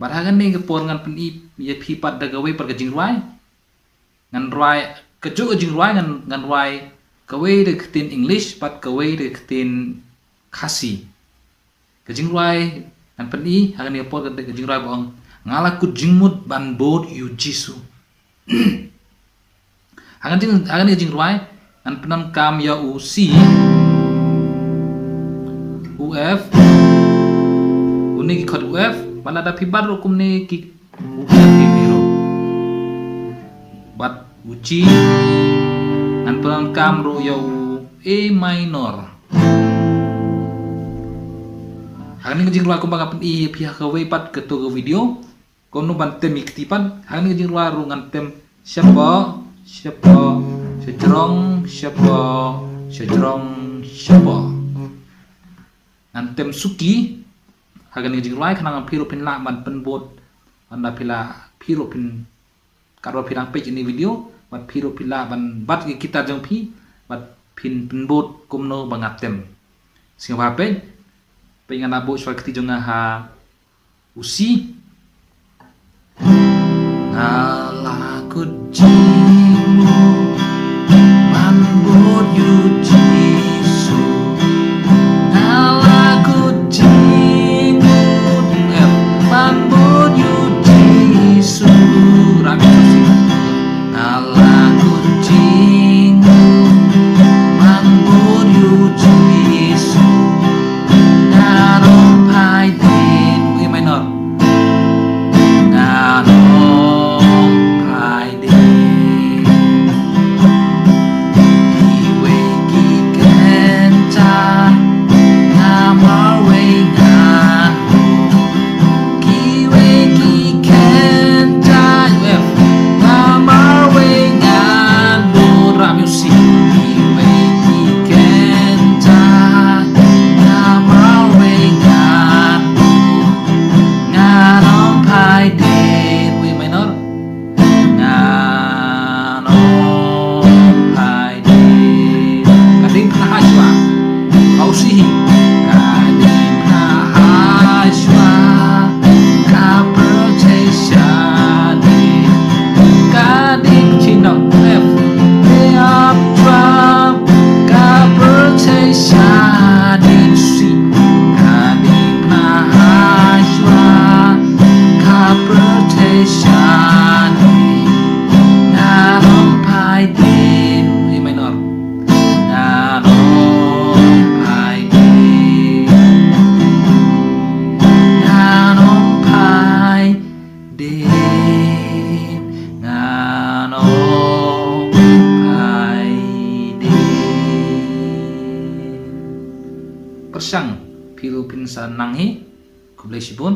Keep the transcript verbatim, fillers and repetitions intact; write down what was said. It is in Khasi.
Bad ha kane ka por ngan pyni ïa phi pat da kawei pat ka jingrwai. Ngan rwai, kajuh ka jingrwai ngan, ngan rwai kawei da ka ktien English bad kawei da ka ktien Khasi. Ka jingrwai ngan pyni ha kane ka por ka, ka jingrwai ba ong, nga la kut jingmut ban bud ïa u Jisu. Ha kane ka jing, ha kane ka jingrwai ngan pyndonkam ïa u C, u F, une ki chord u F, bad lada phi bat ruh kumne ki u F ki mih ruh. Bad u G ngan pyndonkam ruh ïa u A minor. Ha kane ka jingrwai kumba nga pyni ïa phi ha kawei pat kato ka video. Kumno ban tem ïa kti pat, ha kane ka jingrwai ruh ngan tem shapoh, shapoh, shajrong, shapoh, shajrong, shapoh. Ngan tem suki ha kane ka jingrwai khnang phi ruh phin lah ban pynbud, ban da phi lah phi ruh phin, katba phi dang peit ïa kane ka video bad phi ruh phi lah ban bat ïa ki guitar jong phi bad phin pynbud kumno ba nga tem. Sngewbha peit, peit ngan da buh shuwa kti jong nga ha u C. Nga la kut jingmut ban bud ïa u Jisu. Nga la kut jingmut, eh, ban bud ïa u Jisu. Rap ïa u C. Nga la kut jingmut ban bud ïa u Jisu. Ngan ym phai dien, E minor. Ngan ym phai dien. Kiwei ki kynja nga marwei ngan bud. Kiwei ki kynja, F, nga marwei ngan bud. Rap ïa u C. Kiwei ki kynja nga marwei ngan bud. Ngan ym phai dien, E minor. Ngan ym phai dien. Ka ding phna hai shuwa. Kau sihi. Ka ding phna hai shuwa. Ka pyrthei shadien. Ka ding chin dong, F. Ka pyrthei shadien, C. Ka ding phna hai shuwa. Ka pyrthei shadien. Ngan ym phai dien, E minor. Ngan ym phai dien. Ngan ym phai dien. Ngan ym phai dien. Pyrshang phi ruh phin sa nang hi. Khublei shibun.